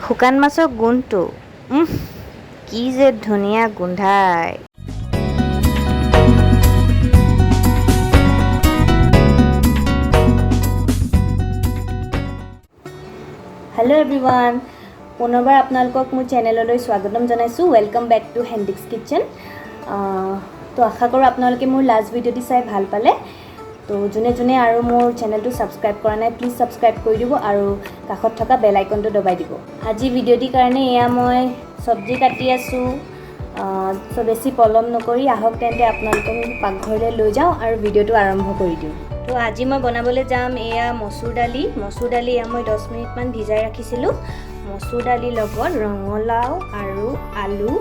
শুকান মাছৰ গোন্ধটো, কি যে ধুনীয়া গোন্ধায়। হেল্ল' এভৰিৱান, পুনৰবাৰ আপোনালোকক মোৰ চেনেললৈ স্বাগতম জনাইছোঁ। Welcome back to Handique's Kitchen. তো আশা কৰোঁ আপোনালোকে মোৰ লাষ্ট ভিডিঅ'টি চাই ভাল পালে। তো যোনে যোনে আৰু মোৰ চেনেলটো ছাবস্ক্ৰাইব কৰা নাই, প্লিজ ছাবস্ক্ৰাইব কৰি দিব আৰু কাষত থকা বেল আইকনটো দবাই দিব। আজি ভিডিঅ'টিৰ কাৰণে এয়া মই চব্জি কাটি আছোঁ। চ' বেছি পলম নকৰি আহক তেন্তে, আপোনালোকক পাকঘৰলৈ লৈ যাওঁ আৰু ভিডিঅ'টো আৰম্ভ কৰি দিওঁ। তো আজি মই বনাবলৈ যাম এয়া মচুৰ দালি। মচুৰ দালি এয়া মই 10 মিনিটমান ভিজাই ৰাখিছিলোঁ। মচুৰ দালিৰ লগত ৰঙালাও আৰু আলু,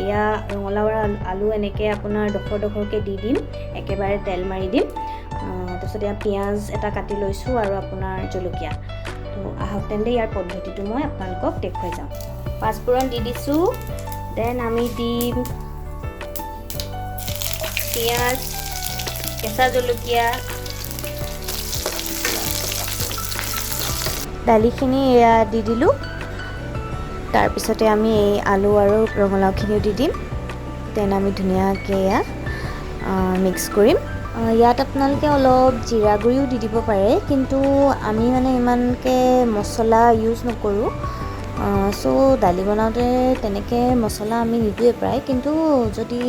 এয়া ৰঙালাও আৰু আলু এনেকৈ আপোনাৰ ডোখৰ ডোখৰকৈ দি দিম, একেবাৰে তেল মাৰি দিম। তাৰপিছত এয়া পিঁয়াজ এটা কাটি লৈছোঁ আৰু আপোনাৰ জলকীয়া। তো আহক তেন্তে, ইয়াৰ পদ্ধতিটো মই আপোনালোকক দেখুৱাই যাওঁ। পাঁচফোৰণ দি দিছোঁ। Then আমি দিম পিঁয়াজ, কেঁচা জলকীয়া। দালিখিনি এয়া দি দিলোঁ। তাৰপিছতে আমি এই আলু আৰু ৰঙালাওখিনিও দি দিম। Then আমি ধুনীয়াকৈ এয়া মিক্স কৰিম। ইয়াত আপোনালোকে অলপ জিৰা গুড়িও দি দিব পাৰে, কিন্তু আমি মানে ইমানকৈ মছলা ইউজ নকৰোঁ। চ' দালি বনাওঁতে তেনেকৈ মছলা আমি নিদিওঁৱেই প্ৰায়, কিন্তু যদি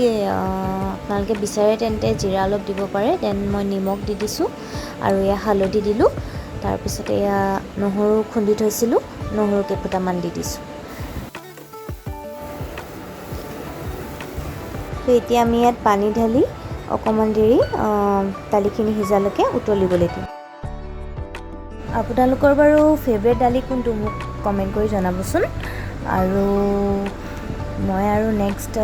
আপোনালোকে বিচাৰে তেন্তে জিৰা অলপ দিব পাৰে। Then মই নিমখ দি দিছোঁ আৰু এয়া হালধি দিলোঁ। তাৰপিছতে এয়া নহৰু খুন্দি থৈছিলোঁ, নহৰু কেইফুটামান দি দিছোঁ। তো এতিয়া আমি ইয়াত পানী ঢালি অকণমান দেৰি দালিখিনি সিজালৈকে উতলিবলৈ দিম। আপোনালোকৰ বাৰু ফেভৰেট দালি কোনটো, মোক কমেণ্ট কৰি জনাবচোন। আৰু মই আৰু নেক্সট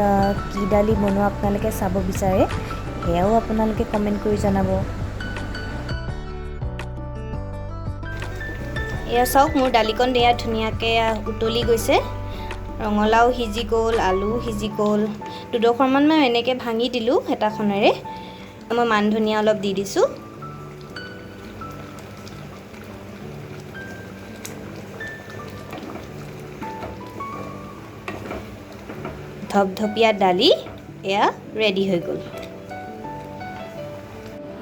কি দালি বনোৱা আপোনালোকে চাব বিচাৰে, সেয়াও আপোনালোকে কমেণ্ট কৰি জনাব। এয়া চাওক, মোৰ দালিকণ এয়া ধুনীয়াকৈ উতলি গৈছে। ৰঙালাও সিজি গ'ল, আলু সিজি গ'ল। দুডোখৰমান মই এনেকৈ ভাঙি দিলোঁ হেতাখনেৰে। মই মান ধনিয়া অলপ দি দিছোঁ। ধপধপীয়া দালি এয়া ৰেডি হৈ গ'ল।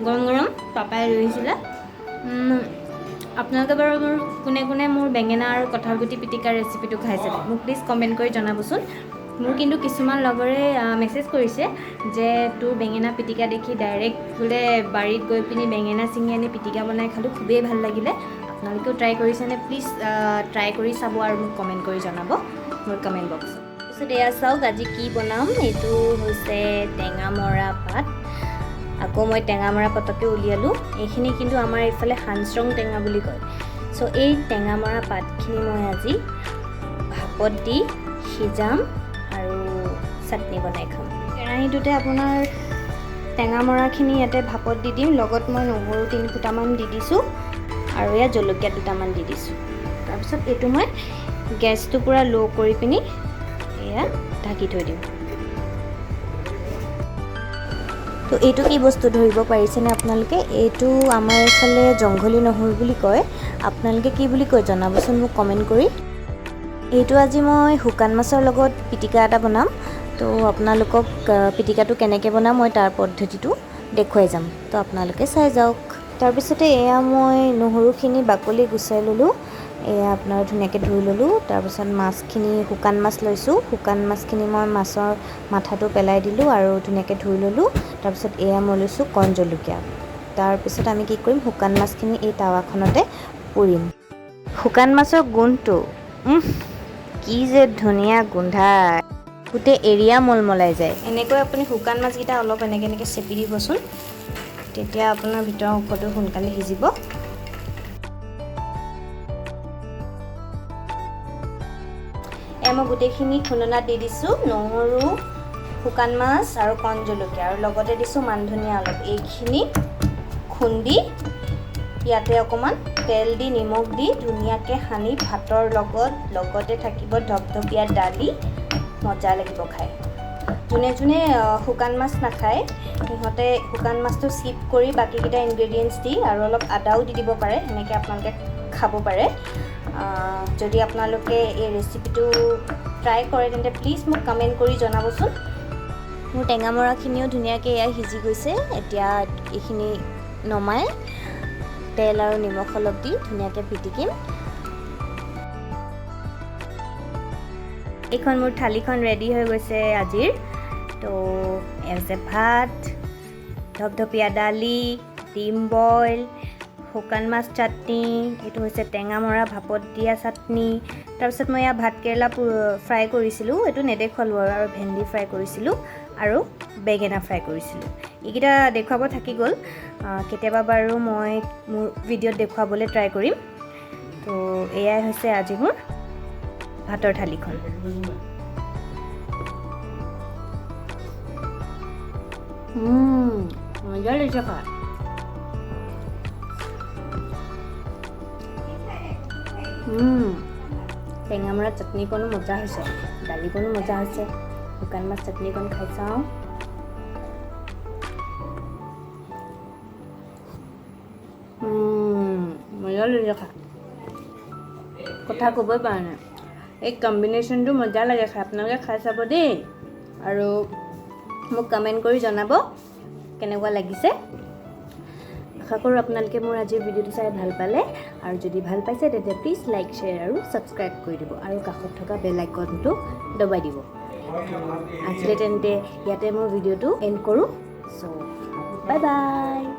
গৰম গৰম পাপাই লৈ আহিছিলে। আপোনালোকে বাৰু মোৰ কোনে কোনে মোৰ বেঙেনা আৰু কঁঠাল গুটি পিটিকাৰ ৰেচিপিটো খাইছিলে, মোক প্লিজ কমেণ্ট কৰি জনাবচোন। মোৰ কিন্তু কিছুমান লগৰে মেছেজ কৰিছে যে তোৰ বেঙেনা পিটিকা দেখি ডাইৰেক্ট বোলে বাৰীত গৈ পিনি বেঙেনা ছিঙি আনি পিটিকা বনাই খালোঁ, খুবেই ভাল লাগিলে। আপোনালোকেও ট্ৰাই কৰিছেনে? প্লিজ ট্ৰাই কৰি চাব আৰু মোক কমেণ্ট কৰি জনাব মোৰ কমেণ্ট বক্সত। তাৰপিছত এয়া চাওক, আজি কি বনাম। এইটো হৈছে টেঙামৰা পাত। আকৌ মই টেঙামৰা পাতকে উলিয়ালোঁ। এইখিনি কিন্তু আমাৰ এইফালে হানচৰং টেঙা বুলি কয়। চ' এই টেঙামৰা পাতখিনি মই আজি ভাপত দি সিজাম আৰু চাটনি বনাই খাম। কেৰাহীটোতে আপোনাৰ টেঙামৰাখিনি ইয়াতে ভাপত দি দিম। লগত মই নহৰু তিনি ফুটামান দি দিছোঁ আৰু ইয়াত জলকীয়া দুটামান দি দিছোঁ। তাৰপিছত এইটো মই গেছটো পূৰা ল' কৰি পিনি এয়া ঢাকি থৈ দিম। তো এইটো কি বস্তু ধৰিব পাৰিছেনে আপোনালোকে? এইটো আমাৰ এইফালে জংঘলী নহৰু বুলি কয়। আপোনালোকে কি বুলি কয় জনাবচোন মোক কমেণ্ট কৰি। এইটো আজি মই শুকান মাছৰ লগত পিটিকা এটা বনাম। তো আপোনালোকক পিটিকাটো কেনেকৈ বনাম, মই তাৰ পদ্ধতিটো দেখুৱাই যাম। তো আপোনালোকে চাই যাওক। তাৰপিছতে এয়া মই নহৰুখিনি বাকলি গুচাই ল'লোঁ। এয়া আপোনাৰ ধুনীয়াকৈ ধুই ল'লোঁ। তাৰপিছত মাছখিনি, শুকান মাছ লৈছোঁ। শুকান মাছখিনি মই মাছৰ মাথাটো পেলাই দিলোঁ আৰু ধুনীয়াকৈ ধুই ল'লোঁ। তাৰপিছত এয়া মই লৈছোঁ কণ জলকীয়া। তাৰপিছত আমি কি কৰিম? শুকান মাছখিনি এই টাৱাখনতে পুৰিম। শুকান মাছৰ গোন্ধটো, কি যে ধুনীয়া গোন্ধায়, গোটেই এৰিয়া মলমলাই যায়। এনেকৈ আপুনি শুকান মাছকেইটা অলপ এনেকৈ এনেকৈ চেপি দিবচোন, তেতিয়া আপোনাৰ ভিতৰৰ অংশটো সোনকালে সিজিব। এয়া মই গোটেইখিনি খুন্দনাত দি দিছোঁ, নহৰু, শুকান মাছ আৰু কণ জলকীয়া, আৰু লগতে দিছোঁ মান ধনিয়া অলপ। এইখিনি খুন্দি ইয়াতে অকণমান তেল দি, নিমখ দি ধুনীয়াকৈ সানি ভাতৰ লগত, লগতে থাকিব ধপধপীয়া দালি, মজা লাগিব খাই। যোনে যোনে শুকান মাছ নাখায়, সিহঁতে শুকান মাছটো স্কিপ কৰি বাকীকেইটা ইনগ্ৰেডিয়েণ্টছ দি আৰু অলপ আদাও দি দিব পাৰে। সেনেকৈ আপোনালোকে খাব পাৰে। যদি আপোনালোকে এই ৰেচিপিটো ট্ৰাই কৰে, তেন্তে প্লিজ মোক কমেণ্ট কৰি জনাবচোন। মোৰ টেঙামৰাখিনিও ধুনীয়াকৈ এয়া সিজি গৈছে। এতিয়া এইখিনি নমাই তেল আৰু নিমখ অলপ দি ধুনীয়াকৈ পিটিকিম। এইখন মোৰ থালিখন ৰেডি হৈ গৈছে আজিৰ। তো এয়া হৈছে ভাত, ধপধপীয়া দালি, ডিম বইল, শুকান মাছ চাটনি, এইটো হৈছে টেঙামৰা ভাপত দিয়া চাটনি। তাৰপিছত মই এয়া ভাত কেৰেলা ফ্ৰাই কৰিছিলোঁ, এইটো নেদেখুৱালোঁ আৰু, আৰু ভেন্দি ফ্ৰাই কৰিছিলোঁ আৰু বেঙেনা ফ্ৰাই কৰিছিলোঁ। এইকেইটা দেখুৱাব থাকি গ'ল, কেতিয়াবা বাৰু মই মোৰ ভিডিঅ'ত দেখুৱাবলৈ ট্ৰাই কৰিম। তো এয়াই হৈছে আজি মোৰ ভাতৰ থালিখন। মজা লাগিছে খাই। টেঙামৰা চাটনিকণো মজা হৈছে, দালিকণো মজা হৈছে। শুকান মাছ চাটনিকণ খাই চাওঁ। মজা লাগিছে খাই, কথা ক'বই পৰা নাই। এই কম্বিনেশ্যনটো মজা লাগে খাই, আপোনালোকে খাই চাব দেই আৰু মোক কমেণ্ট কৰি জনাব কেনেকুৱা লাগিছে। আশা কৰোঁ আপোনালোকে মোৰ আজিৰ ভিডিঅ'টো চাই ভাল পালে, আৰু যদি ভাল পাইছে তেন্তে প্লিজ লাইক, শ্বেয়াৰ আৰু ছাবস্ক্ৰাইব কৰি দিব আৰু কাষত থকা বেল আইকনটো দবাই দিব। আজিলৈ তেন্তে ইয়াতে মোৰ ভিডিঅ'টো এণ্ড কৰোঁ। চ' বাই বাই।